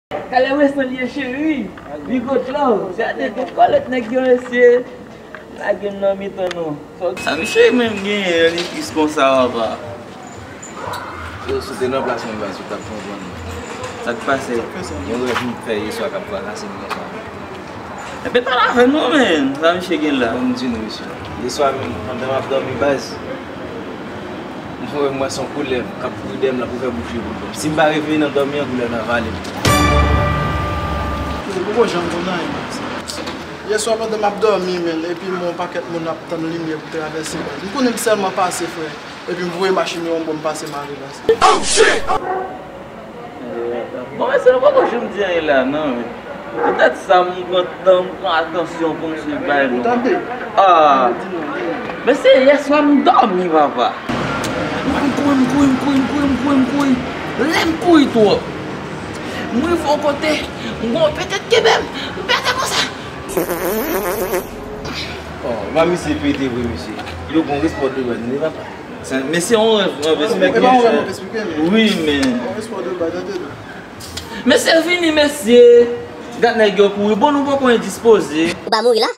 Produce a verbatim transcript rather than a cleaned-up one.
Talè Weston ye cheri. Bigot love. Gade gen kòlèt nèg yo mesye. Lage m nan mitan nou. Sa misye menm genyen li plis konsa papa. Yo, si w te nan plas mwen baz, ou t ap konprann. Sa k pase? Yon rèv m fè yè swa k ap trakase m konsa. Ebyen pale avè nou menm. Sa misye gen la? Ban m di nou mesye. Yè swa menm, pandan m ap dòmi baz, m fè wè m wè se yon koulèv k ap kouri dèyè m la pou fè bouch li pou l fè m. Si m pa reveye nan dòmi an, koulèv la vale m. Yo poko janm konn anyen baz. Yè swa pandan m ap dòmi menm, epi m wè yon pakèt moun ap tann limyè pou travèse baz. M konnen m sèlman pase frè, epi m voye machin yo yon bò m pase mare baz. Bon mesye nou poko janm di anyen la non. Poutèt sa m pran tan, m pran atansyon pou m swiv bagay nou. Ou tande? Ah. Mesye yè swa m dòmi papa. M kouri, m kouri, m kouri, m kouri, m kouri, m kouri. Lè m kouri twòp, m rive yon kote, m gon petèt kenbe m, m pete konsa. Oh, ba misye pete vre mesye. Yo gon respè de baz, ne papa. Mesye yon rèv mwen esplike. Wi men. Mesye vini mesye. Gad nèg yo kouri. Bon nou poko endispoze. Ou pa mouri la?